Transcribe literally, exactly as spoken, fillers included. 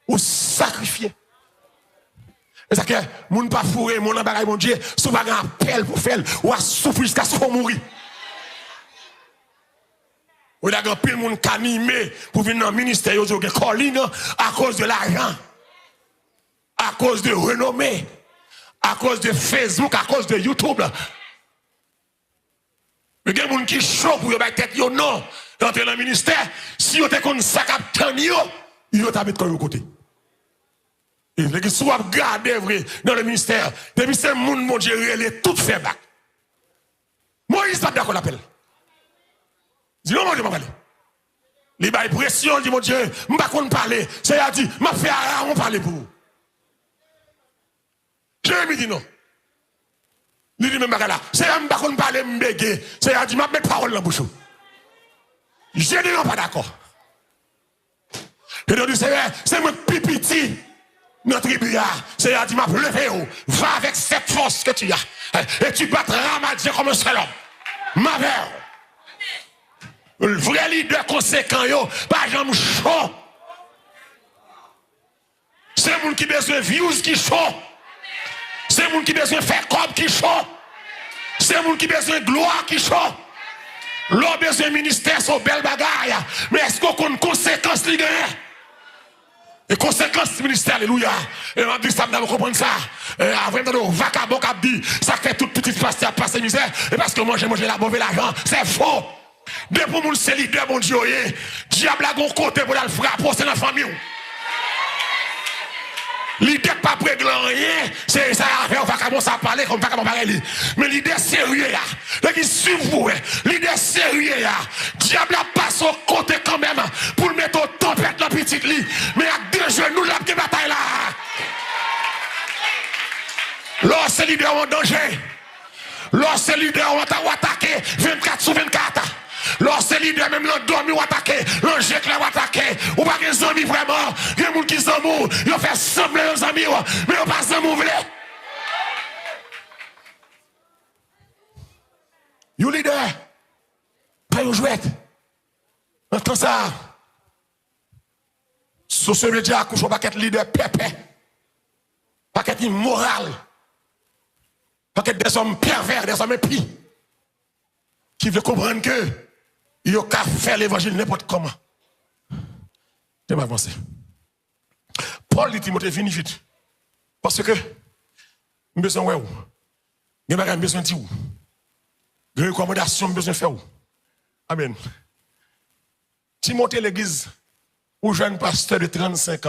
Ou sakrifye. E sa ke moun pa foure men w nan bagay Bondye, si w pa gen apèl pou fè l, w a soufri jiskaske w mouri. Ou ta gen anpil moun k anime pou vin nan ministè yo, yo gen calling akoz de lajan, akoz de renome, akoz de Facebook, akoz de YouTube. Men gen moun ki cho pou yo bay tèt yo non, rantre nan ministè. Si yo te konn sa k ap tann yo, yo ta met kò yo kote. E legliz, si w ap gade vre nan le ministè, depi se moun Bondye rele, tout fè bak. Moyiz pa t dakò l apèl. Di non, Bondye, m pa pale. Li bay presyon, li di, Bondye, m pa konn pale. Seyè a di, m ap fè Arawon pale pou ou. Jeremi di non. Li di menm bagay la. Seyè, m pa konn pale, m bege. Seyè a di, m ap met pawòl nan bouch ou. Jedeyon pa dakò. Jedeyon di, Seyè, se mwen k pi piti nan tribi a. Seyè a di, m ap leve w. Va avec cette force que tu as. Et tu battras Ramadien comme un seul homme. M avè w. Vrè lidè konsekan yo pa janm cho. Se moun ki bezwen views ki cho. Se moun ki bezwen fè kòb ki cho. Se moun ki bezwen glwa ki cho. Lè w bezwen ministè, se yon bèl bagay. Men èske w konn konsekans li genyen? E konsekans ministè, alelouya. E m ap di sa, m ta konprann sa. E avè m tande yon vakabon k ap di, sa k fè tout pitit pastè ap pase mizè, e paske manje, manje la, move lajan. Se fo. Depi yon moun se lidè Bondye w ye, dyab la gon kote pou l al frape w, se nan fanmi w. Lidè k p ap regle anyen, se sa avè w vakabon sa ap pale kòm vakabon parèy li. Men lidè serye a, lè ki swiv pou wè, lidè serye a, dyab la pase w kote kanmenm pou l mete w tanpèt nan pitit li. Men ak de jenou l ap gen batay la. Lè w se lidè w an danje. Lè w se lidè, w ata-, w atake vennkat sou vennkat. Lè w se lidè, menm nan dòmi w atake, nan je klè w atake. Ou pa gen zanmi vrèman. Gen moun ki zanmi w, yo fè sanblan yo zanmi w, men yo pa zanmi w vre. Yon lidè pa yon jwèt. Nan tan sa a, sosyo medya akouche yon pakèt lidè pèpè, pakèt imoral, pakèt dèzòm pèvè, dèzòm enpi, ki vle konprann ke yo ka fè levanjil nenpòt kòman. Te m avanse. Pòl di Timote, vini vit. Paske m bezwen wè w. Gen bagay m bezwen di w. Gen rekòmandasyon m bezwen fè w. Amèn. Timote, legliz, ou jwenn pastè de trannsenk an.